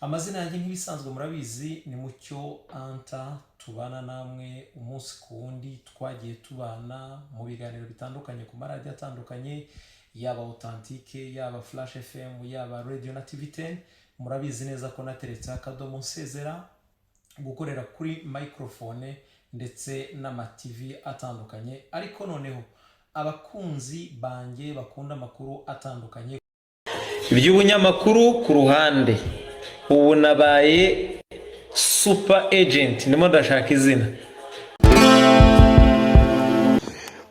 Amazina yanjye nk'ibisanzwe murabizi ni Mucyo Anta, tubana namwe umunsi ku wundi. Twagiye tubana mu biganiro bitandukanye ku maradiyo atandukanye, yaba Authentique, yaba Flash FM, yaba Radio na TV 10. Murabizi neza ko nateretseho akadomo, nsezera gukorera kuri microphone ndetse n'ama TV atandukanye. Ariko noneho abakunzi banjye bakunda amakuru atandukanye iby'ubunyamakuru ku ruhande, ubu nabaye super agent, ndimo ndashaka izina.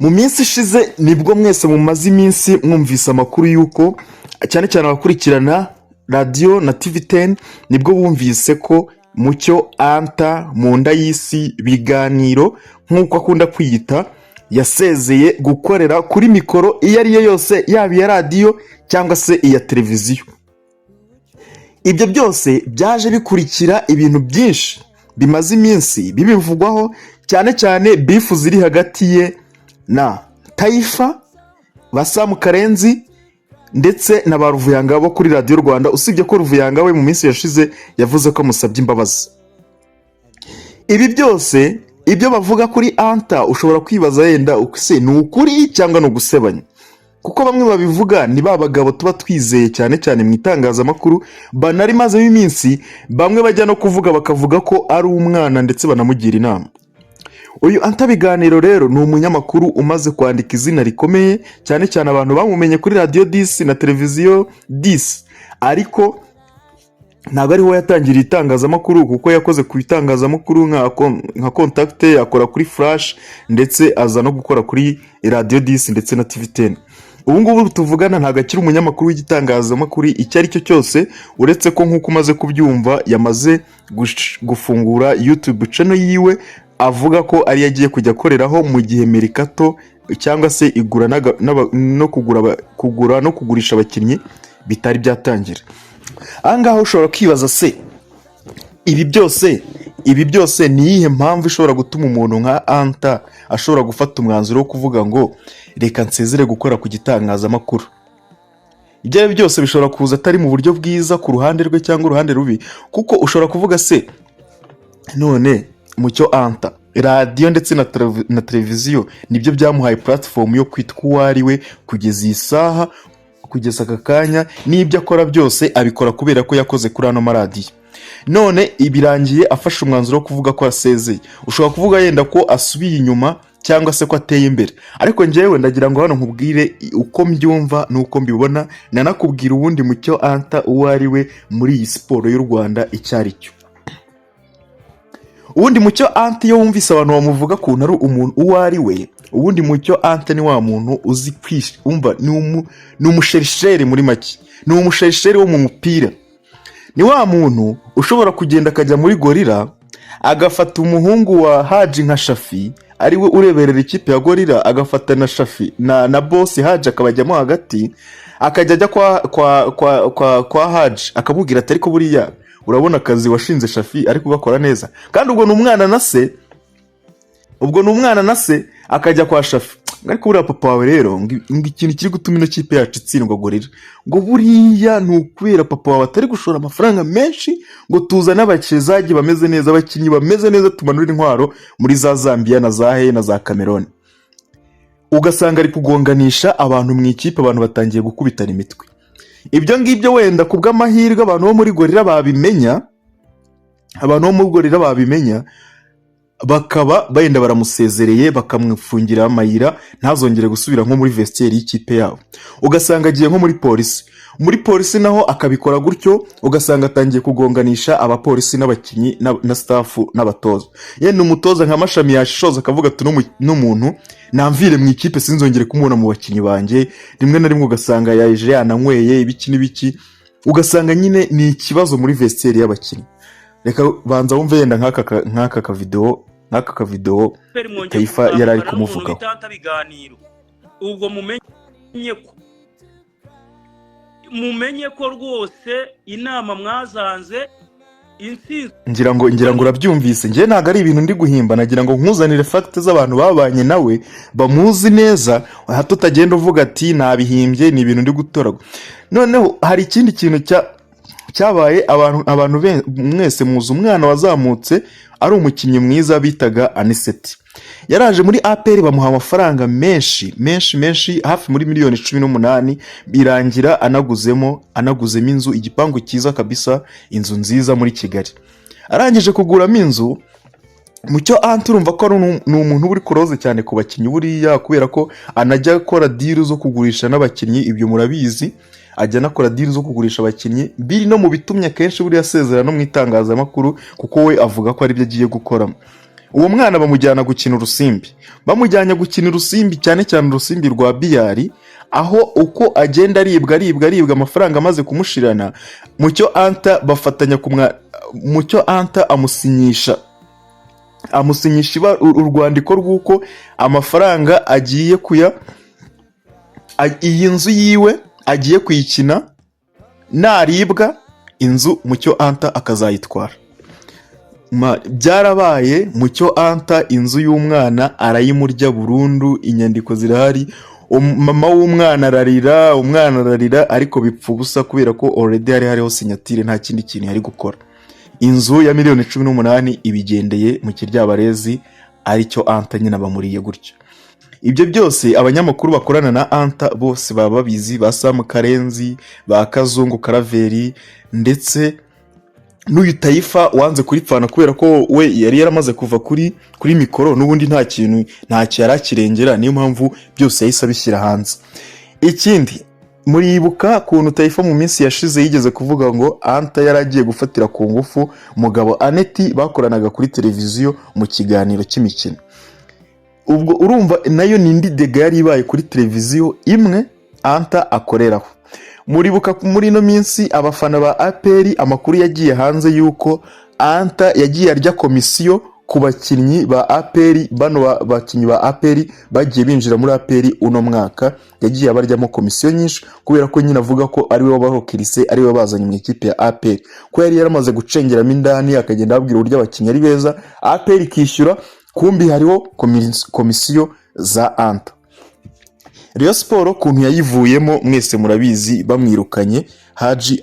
Mu minsi ishize nibwo mwese mumaze iminsi mwumvise amakuru y'uko, cyane cyane abakurikirana radiyo na TV 10, nibwo bumvise ko Mucyo Anta mu nda y'isi biganiro, nk'uko akunda kwiyita, yasezeye gukorera kuri mikoro iyo ari yo yose, yaba iya radiyo cyangwa se iya televiziyo. Ibyo byose byaje bikurikira ibintu byinshi bimaze iminsi bibivugwaho, cyane cyane beef ziri hagati ye na Tayifa, ba Samu Karenzi ndetse na ba Ruvuyanga bo kuri Radiyo Rwanda, usibye ko Ruvuyanga we mu minsi yashize yavuze ko amusabye imbabazi. Ibi byose, ibyo bavuga kuri Anta, ushobora kwibaza yenda se ni ukuri cyangwa ni ugusebanya, kuko bamwe babivuga ni ba bagabo tuba twizeye cyane cyane mu itangazamakuru banarimazemo iminsi. Bamwe bajya no kuvuga bakavuga ko ari umwana, ndetse banamugira inama. Uyu Anta Biganiro rero ni umunyamakuru umaze kwandika izina rikomeye cyane cyane, abantu bamumenye kuri Radiyo 10 na Televiziyo 10, ariko ntabwo ariho yatangiriye itangazamakuru, kuko yakoze ku itangazamakuru nka Contact, akora kuri Flash, ndetse aza no gukora kuri Radiyo 10 ndetse na TV 10. Ubu ngubu tuvugana ntabwo akiri umunyamakuru w'igitangazamakuru icyo ari cyo cyose, uretse ko nk'uko umaze kubyumva yamaze gufungura YouTube channel yiwe, avuga ko ariyo agiye kujya akoreraho mu gihe mercato cyangwa se igura no kugura kugura no kugurisha abakinnyi bitari byatangira. Aha ngaha ushobora kwibaza se, ibi byose ni iyihe mpamvu ishobora gutuma umuntu nka Anta ashobora gufata umwanzuro wo kuvuga ngo reka nsezere gukora ku gitangazamakuru? Ibyo ari byo byose bishobora kuza atari mu buryo bwiza ku ruhande rwe cyangwa uruhande rubi, kuko ushobora kuvuga se, none Mucyo Anta, radiyo ndetse na televiziyo nibyo byamuhaye platform yo kwitwa uwo ari we kugeza iyi saha, kugeza aka kanya. N'ibyo akora byose abikora kubera ko yakoze kuri ano maradiyo. None ibirangiye afashe umwanzuro wo kuvuga ko asezeye, ushobora kuvuga yenda ko asubiye inyuma cyangwa se ko ateye imbere. Ariko njyewe ndagira ngo hano nkubwire uko mbyumva n'uko mbibona, nanakubwira ubundi Mucyo Anta uwo ari we muri iyi siporo y'u Rwanda icyo ari cyo. Ubundi Mucyo Anta, iyo wumvise abantu bamuvuga ukuntu ari umuntu uwo ari we, ubundi Mucyo Anta ni wa muntu uzi umva, ni umusherisheri. Muri make ni umusherisheri wo mu mupira. Ni wa muntu ushobora kugenda akajya muri Gorilla, agafata umuhungu wa Haji nka Shafi, ari we ureberera ikipe ya Gorilla, agafata na Shafi na bosi Haji akabajyamo hagati, akajya ajya kwa Haji akamubwira ati: "Ariko buriya urabona akazi washinze Shafi ari kugakora neza?" Kandi ubwo ni umwana na se, ubwo ni umwana na se. Akajya kwa Shafi: "Ariko buriya papa wawe rero, ngo ikintu kiri gutuma ino kipe yacu itsindwa Gorilla, ngo buriya ni ukubera papa wawe atari gushora amafaranga menshi ngo tuzane abachezaji bameze neza, abakinnyi bameze neza, tumanure intwaro muri za Zambia na za he na za Cameroon." Ugasanga ari kugonganisha abantu mu ikipe, abantu batangiye gukubitana imitwe. Ibyo ngibyo wenda ku bw'amahirwe abantu bo muri Gorilla babimenya, abantu bo muri Gorilla babimenya, bakaba benda baramusezereye, bakamufungira amayira, ntazongere gusubira nko muri vestiaire y'ikipe yabo. Ugasanga agiye nko muri Polisi, muri Polisi naho akabikora gutyo, ugasanga atangiye kugonganisha abapolisi n'abakinnyi na staff n'abatoza. Yenda umutoza nka Mashami yashishoza akavuga ati: "N'umuntu namvire mu ikipe, sinzongere kumubona mu bakinnyi banjye." Rimwe na rimwe ugasanga yaje yananyweye ibiki n'ibiki, ugasanga nyine ni ikibazo muri vestiaire y'abakinnyi. Reka banza wumve yenda nk'aka kavidewo mwongeye Taifa yari ari kuzamukana n'umuntu kumuvugaho. bita Anta Biganiro. Ubwo mumenye ko rwose inama mwazanze intsinzi. Ngira ngo urabyumvise. Njye ntabwo ari ibintu ndi guhimba, nagira ngo nkuzanire facts z'abantu babanye nawe, bamuzi neza, hato utagenda uvuga ati nabihimbye, ni ibintu ndi gutoragura. Noneho hari ikindi kintu cya Cyabaye abantu mwese muzi umwana wazamutse ari umukinnyi mwiza bitaga Aniseti. Yaraje muri APR, bamuha amafaranga menshi menshi menshi, hafi muri miliyoni 18. Birangira anaguzemo inzu, igipangu cyiza kabisa, inzu nziza muri Kigali. Arangije kuguramo inzu, Mucyo Ante, urumva ko ari ni umuntu uba uri close cyane ku bakinnyi buriya, kubera ko anajya akora deal zo kugurisha n'abakinnyi. Ibyo murabizi, ajya anakora deal zo kugurisha abakinnyi. Biri no mu bitumye akenshi buriya asezera no mu itangazamakuru, kuko we avuga ko aribyo agiye gukoramo. Uwo mwana bamujyana gukina urusimbi, bamujyanye gukina urusimbi, cyane cyane urusimbi rwa biyari, aho uko agenda aribwa, aribwa, aribwa, amafaranga amaze kumushirana, Mucyo Anta bafatanya kumwa Mucyo Anta amusinyisha urwandiko rw'uko amafaranga agiye kuya iyi nzu yiwe agiye kuyikina, naribwa inzu Mucyo Anta akazayitwara. Byarabaye, Mucyo Anta inzu y'umwana arayimurya burundu. Inyandiko zirahari. Mama w'umwana ararira, umwana ararira, ariko bipfa ubusa kubera ko already hari hariho signature, nta kindi kintu yari gukora. Inzu ya miliyoni 18 ibigendeye mu kiryabarezi, aricyo Anta nyine bamuriye gutyo. Ibyo byose abanyamakuru bakorana na Anta bose baba babizi, ba Samu Karenzi, ba Kazungu Karaveri, ndetse n'uyu Tayifa wanze kuripfana kubera ko we yari yaramaze kuva kuri mikoro n'ubundi nta kintu, ntacyo yari akirengera. Niyo mpamvu byose yahise abishyira hanze. Ikindi, muribuka ukuntu Tayifa mu minsi yashize yigeze kuvuga ngo Anta yari agiye gufatira ku ngufu mugabo Aneti bakoranaga kuri televiziyo mu kiganiro cy'imikino. Ubwo urumva nayo ni indi dégât yari ibaye kuri televiziyo imwe Anta akoreraho. Muribuka muri ino minsi abafana ba APR, amakuru yagiye hanze y'uko Anta yagiye arya komisiyo ku bakinnyi ba APR. Bano bakinnyi ba APR bagiye binjira muri APR uno mwaka, yagiye abaryamo komisiyo nyinshi, kubera ko nyine avuga ko ari we wabarokirise, ari we wabazanye mu ikipe ya APR, ko yari yaramaze gucengeramo indani, akagenda ababwira uburyo abakinnyi ari beza, APR ikishyura, kumbi hariho komisiyo za Anta. Rayon Sport ukuntu yayivuyemo mwese murabizi, bamwirukanye Haji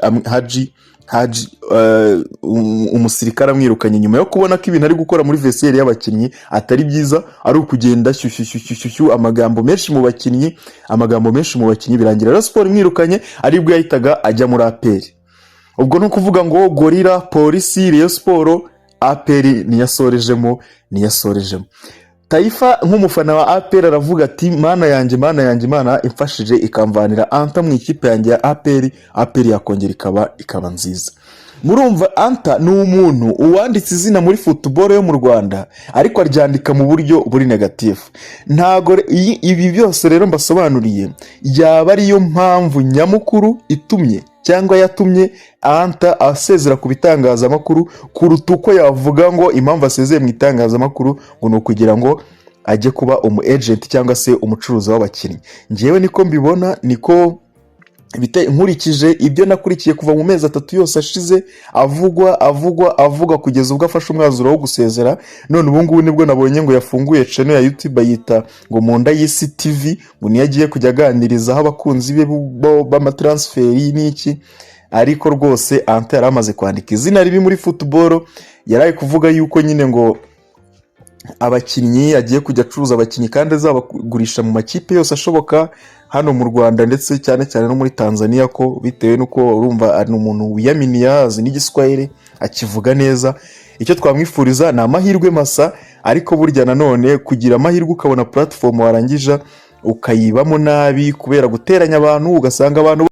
umusirikare amwirukanye nyuma yo kubona ko ibintu ari gukora muri vestiaire y'abakinnyi atari byiza, ari ukugenda shyushyushyushyushyu, amagambo menshi mu bakinnyi, amagambo menshi mu bakinnyi, birangira Rayon Sport imwirukanye, aribwo yahitaga ajya muri APR. Ubwo ni ukuvuga ngo Gorilla, Polisi, Rayon Sport, APR niyasorejemo, niyasorejemo. Tayifa nk'umufana wa APR aravuga ati: "Mana yanjye, Mana yanjye, Imana imfashije ikamvanira Anta mu ikipe yanjye ya APR, APR yakongera ikaba nziza." Murumva Anta ni umuntu uwanditse izina muri football yo mu Rwanda, ariko aryandika mu buryo buri négatif. Ntago ibi byose rero mbasobanuriye yaba ariyo mpamvu nyamukuru itumye cyangwa yatumye Anta asezera ku bitangazamakuru, kuruta uko yavuga ngo impamvu asezeye mu itangazamakuru ngo ni ukugira ngo ajye kuba umu agent cyangwa se umucuruzi w'abakinnyi. Ngewe niko mbibona, niko nkurikije ibyo nakurikiye kuva mu mezi 3 yose ashize avugwa, avugwa, avuga, kugeza ubwo afashe umwanzuro wo gusezera. None ubu ngubu nibwo nabonye ngo yafunguye channel ya YouTube ayita ngo Mu Nda y'Isi TV, ngo niyo agiye kujya aganirizaho abakunzi be b'amatransfer n'iki. Ariko rwose Anta yari amaze kwandika izina ribi muri football. Yari ari kuvuga yuko nyine ngo abakinnyi agiye kujya acuruza abakinnyi, kandi azabagurisha mu makipe yose ashoboka hano mu Rwanda, ndetse cyane cyane no muri Tanzania, ko bitewe n'uko urumva ari umuntu wiyaminiye, azi n'igiswahili, akivuga neza. Icyo twamwifuriza ni amahirwe masa, ariko burya nanone kugira amahirwe ukabona platform, warangije ukayibamo nabi kubera guteranya abantu, ugasanga abantu